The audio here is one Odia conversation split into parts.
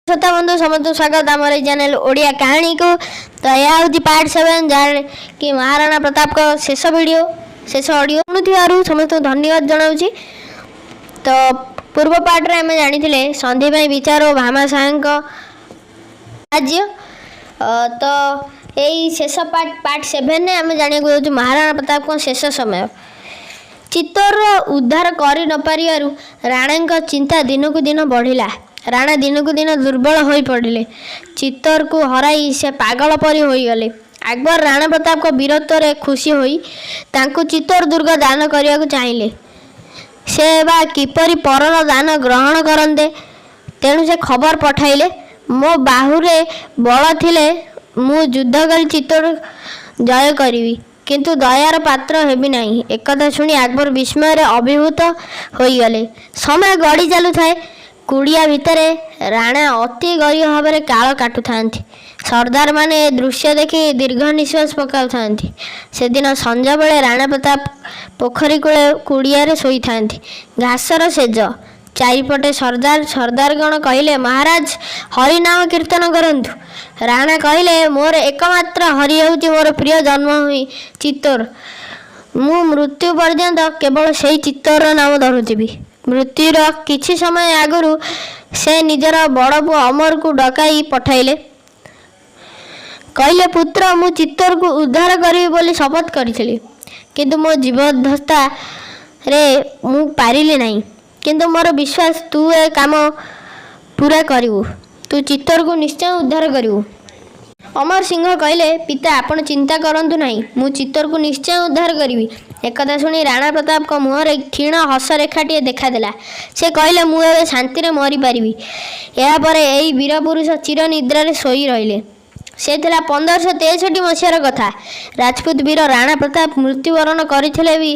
ଶ୍ରୋତା ବନ୍ଧୁ, ସମସ୍ତଙ୍କୁ ସ୍ୱାଗତ ଆମର ଏଇ ଚ୍ୟାନେଲ ଓଡ଼ିଆ କାହାଣୀକୁ। ତ ଏହା ହେଉଛି ପାର୍ଟ 7, ଯାହା କି ମହାରାଣା ପ୍ରତାପଙ୍କ ଶେଷ ଭିଡ଼ିଓ, ଶେଷ ଅଡ଼ିଓ। ଶୁଣୁଥିବାରୁ ସମସ୍ତଙ୍କୁ ଧନ୍ୟବାଦ ଜଣାଉଛି। ତ ପୂର୍ବ ପାର୍ଟରେ ଆମେ ଜାଣିଥିଲେ ସନ୍ଧି ପାଇଁ ବିଚାର ଓ ଭାମାଶାହାଙ୍କ ସାହାଯ୍ୟ। ତ ଏଇ ଶେଷ ପାର୍ଟ, ପାର୍ଟ 7ରେ ଆମେ ଜାଣିବାକୁ ଯାଉଛୁ ମହାରାଣା ପ୍ରତାପଙ୍କ ଶେଷ ସମୟ। ଚିତ୍ତୋରର ଉଦ୍ଧାର କରି ନପାରିବାରୁ ରାଣାଙ୍କ ଚିନ୍ତା ଦିନକୁ ଦିନ ବଢ଼ିଲା। ରାଣା ଦିନକୁ ଦିନ ଦୁର୍ବଳ ହୋଇପଡ଼ିଲେ। ଚିତ୍ତୋରକୁ ହରାଇ ସେ ପାଗଳ ପରି ହୋଇଗଲେ। ଆକବର ରାଣା ପ୍ରତାପଙ୍କ ବୀରତ୍ୱରେ ଖୁସି ହୋଇ ତାଙ୍କୁ ଚିତ୍ତୋର ଦୁର୍ଗ ଦାନ କରିବାକୁ ଚାହିଁଲେ। ସେ ବା କିପରି ପରର ଦାନ ଗ୍ରହଣ କରନ୍ତେ? ତେଣୁ ସେ ଖବର ପଠାଇଲେ, ମୋ ବାହୁରେ ବଳ ଥିଲେ ମୁଁ ଯୁଦ୍ଧ କରି ଚିତ୍ତୋର ଜୟ କରିବି, କିନ୍ତୁ ଦୟାର ପାତ୍ର ହେବି ନାହିଁ। ଏକଥା ଶୁଣି ଆକବର ବିସ୍ମୟରେ ଅଭିଭୂତ ହୋଇଗଲେ। ସମୟ ଗଡ଼ି ଚାଲୁଥାଏ। କୁଡ଼ିଆ ଭିତରେ ରାଣା ଅତି ଗରିବ ଭାବରେ କାଳ କାଟୁଥାନ୍ତି। ସର୍ଦ୍ଦାରମାନେ ଏ ଦୃଶ୍ୟ ଦେଖି ଦୀର୍ଘ ନିଶ୍ୱାସ ପକାଉଥାନ୍ତି। ସେଦିନ ସଞ୍ଜବେଳେ ରାଣା ପ୍ରତାପ ପୋଖରୀ କୂଳେ କୁଡ଼ିଆରେ ଶୋଇଥାନ୍ତି। ଘାସର ଶେଯ, ଚାରିପଟେ ସର୍ଦ୍ଦାର। ସର୍ଦ୍ଦାରଗଣ କହିଲେ, ମହାରାଜ, ହରିନାମ କୀର୍ତ୍ତନ କରନ୍ତୁ। ରାଣା କହିଲେ, ମୋର ଏକମାତ୍ର ହରି ହେଉଛି ମୋର ପ୍ରିୟ ଜନ୍ମଭୂମି ଚିତ୍ତୋର। ମୁଁ ମୃତ୍ୟୁ ପର୍ଯ୍ୟନ୍ତ କେବଳ ସେଇ ଚିତ୍ତୋରର ନାମ ଧରୁଥିବି। ମୃତ୍ୟୁର କିଛି ସମୟ ଆଗରୁ ସେ ନିଜର ବଡ଼ ପୁଅ ଅମରକୁ ଡକାଇ ପଠାଇଲେ। କହିଲେ, ପୁତ୍ର, ମୁଁ ଚିତ୍ତୋରକୁ ଉଦ୍ଧାର କରିବି ବୋଲି ଶପଥ କରିଥିଲି, କିନ୍ତୁ ମୋ ଜୀବଦ୍ଦଶାରେ ମୁଁ ପାରିଲି ନାହିଁ। କିନ୍ତୁ ମୋର ବିଶ୍ୱାସ, ତୁ ଏ କାମ ପୁରା କରିବୁ। ତୁ ଚିତ୍ତୋରକୁ ନିଶ୍ଚୟ ଉଦ୍ଧାର କରିବୁ। ଅମର ସିଂହ କହିଲେ, ପିତା, ଆପଣ ଚିନ୍ତା କରନ୍ତୁ ନାହିଁ। ମୁଁ ଚିତ୍ତୋରକୁ ନିଶ୍ଚୟ ଉଦ୍ଧାର କରିବି। ଏକଥା ଶୁଣି ରାଣା ପ୍ରତାପଙ୍କ ମୁହଁରେ କ୍ଷୀଣ ହସ ରେଖାଟିଏ ଦେଖାଦେଲା। ସେ କହିଲେ, ମୁଁ ଏବେ ଶାନ୍ତିରେ ମରିପାରିବି। ଏହାପରେ ଏହି ବୀରପୁରୁଷ ଚିର ନିଦ୍ରାରେ ଶୋଇ ରହିଲେ। ସେ ଥିଲା 1563 ମସିହାର କଥା। ରାଜପୁତ ବୀର ରାଣା ପ୍ରତାପ ମୃତ୍ୟୁବରଣ କରିଥିଲେ ବି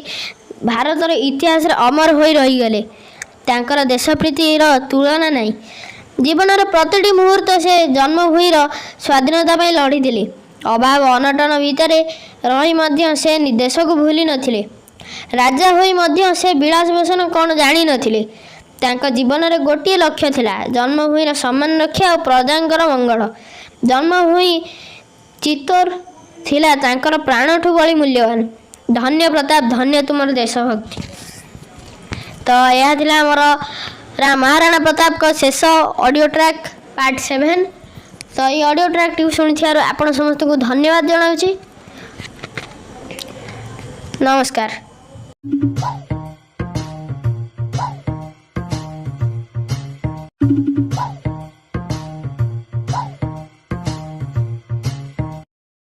ଭାରତର ଇତିହାସରେ ଅମର ହୋଇ ରହିଗଲେ। ତାଙ୍କର ଦେଶପ୍ରୀତିର ତୁଳନା ନାହିଁ। ଜୀବନର ପ୍ରତିଟି ମୁହୂର୍ତ୍ତ ସେ ଜନ୍ମଭୂମିର ସ୍ୱାଧୀନତା ପାଇଁ ଲଢ଼ିଥିଲେ। ଅଭାବ ଅନଟନ ଭିତରେ ରହି ମଧ୍ୟ ସେ ଦେଶକୁ ଭୁଲି ନଥିଲେ। ରାଜା ହୋଇ ମଧ୍ୟ ସେ ବିଳାସ ବ୍ୟସନ କ'ଣ ଜାଣିନଥିଲେ। ତାଙ୍କ ଜୀବନରେ ଗୋଟିଏ ଲକ୍ଷ୍ୟ ଥିଲା, ଜନ୍ମଭୂମିର ସମ୍ମାନ ରକ୍ଷା ଓ ପ୍ରଜାଙ୍କର ମଙ୍ଗଳ। ଜନ୍ମଭୂମି ଚିତ୍ତୋର ଥିଲା ତାଙ୍କର ପ୍ରାଣଠୁ ବଳି ମୂଲ୍ୟବାନ। ଧନ୍ୟ ପ୍ରତାପ, ଧନ୍ୟ ତୁମର ଦେଶଭକ୍ତି। ତ ଏହା ଥିଲା ଆମର ମହାରାଣା ପ୍ରତାପଙ୍କ ଶେଷ ଅଡ଼ିଓ ଟ୍ରାକ୍ ପାର୍ଟ 7। ତ ଏଇ ଅଡ଼ିଓ ଟ୍ରାକ୍ଟିକୁ ଶୁଣିଥିବାରୁ ଆପଣ ସମସ୍ତଙ୍କୁ ଧନ୍ୟବାଦ ଜଣାଉଛି। ନମସ୍କାର।